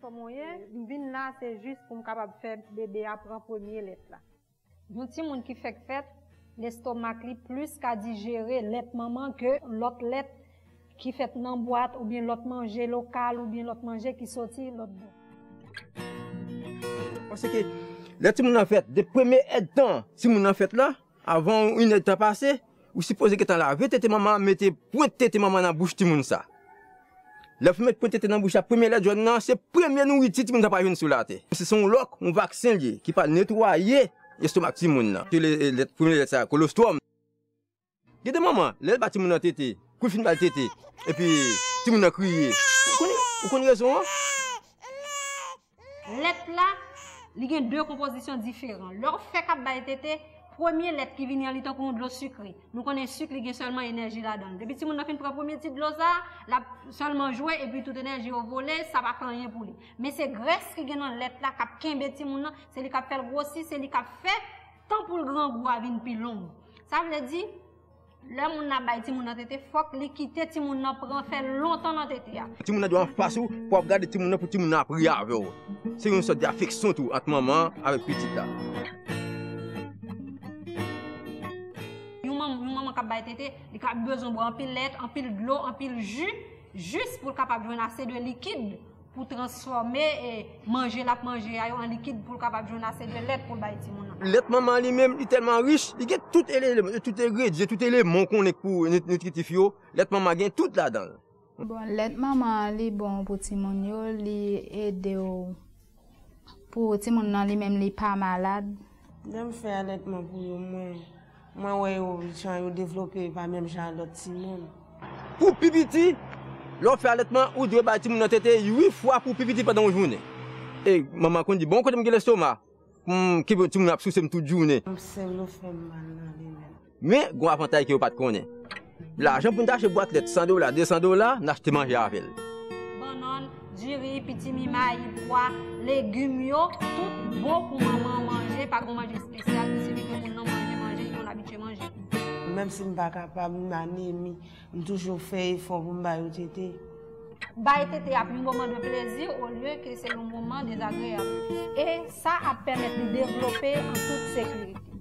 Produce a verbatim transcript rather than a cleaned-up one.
Kòman w ye? M vin la, se jis pou m kapab fè bebe a pran premye lèt la. Yon timoun ki fèk fèt, lestomak li plis ka dijere lèt manman ke lòt lèt ki fèt nan bwat, oubyen lòt manje lokal, oubyen lòt manje ki soti lòt bò. Paske lè timoun nan fèt, de premye èdtan timoun nan fèt la, avan yon inèdtan pase, ou sipoze gentan lave tete manman, mete pwent tete manman nan bouch timoun sa. Lè w fin met pwent tete nan bouch la, premye lèt jòn nan, se premye nouriti timoun sa pral jwenn sou latè. Se se yon lòk, yon vaksen li ye, ki pral netwaye lestomak timoun nan. Se le, lèt, premye lèt sa, kolostwòm. Gen de manman, lè l ba timoun nan tete, kou l fin ba l tete, epi timoun nan kriye. Ou konn, ou konn rezon an? Lèt la, li gen de konpozisyon diferan. Lè w fèk ap bay tete, premye lèt ki vini an, li tankou yon dlo sikre. Nou konnen sik, li gen sèlman enèji ladan l. Depi timoun nan fin pran premye ti dlo sa, l ap sèlman jwe, epi tout enèji yo vole, sa pa fè anyen pou li. Men se grès ki gen nan lèt la k ap kenbe timoun nan, se li k ap fè l gwosi, se li k ap fè tan pou l grangou a vin pi long. Sa vle di, lè moun nan ap bay timoun nan tete, fòk li kite timoun nan pran fè lontan nan tete a. Timoun nan dwe anfas ou pou w ap gade timoun nan, pou timoun nan ap ri avè w. Se yon sòt de afeksyon tou ant manman an avèk pitit la. Yon manm, yon manman k ap bay tete, li ka bezwen bwè anpil lèt, anpil dlo, anpil ji, jis pou l kapab jwenn ase de likid pou transfòme e manje l ap manje a yo an likid pou l kapab jwenn ase de lèt pou l bay timoun nan. Lèt manman an li menm, li tèlman rich, li gen tout ele-, tout engredyan, tout eleman w konnen pou nit-, nitritif yo, lèt manman an gen tout ladan l. Bon, lèt manman an li bon pou timoun yo, li ede w pou timoun nan li menm li pa malad. Lè m fè alètman pou yo, mwen, mwen wè yo jan yo devlope pa menm jan a lòt timoun. Pou pi piti, lè w fè alètman, ou dwe bay timoun nan tete uit fwa pou pi piti pandan yon jounen. E manman konn di, bon, kote m gen lestoma, m kenbe timoun ap souse m tout jounen. M sèl yo fè m mal nan li menm. Men, gen yon avantay ke yo pa t konnen. Lajan pou n ta achte bwat lèt san dola, de san dola, n achte manje avè l. Bannann, diri, pitimi, mayi, pwa, legim yo, tout bon pou manman an manje, pa gen manje espesyal ki sifi ke moun nan manje manje ke l abitye manje. Menm si m pa kapab, m anemi, m toujou fè efò pou m ba yo tete. Bay tete ap yon moman de plezi olye ke se yon moman dezagreyab. E sa ap pèmèt li devlope an tout sekirite.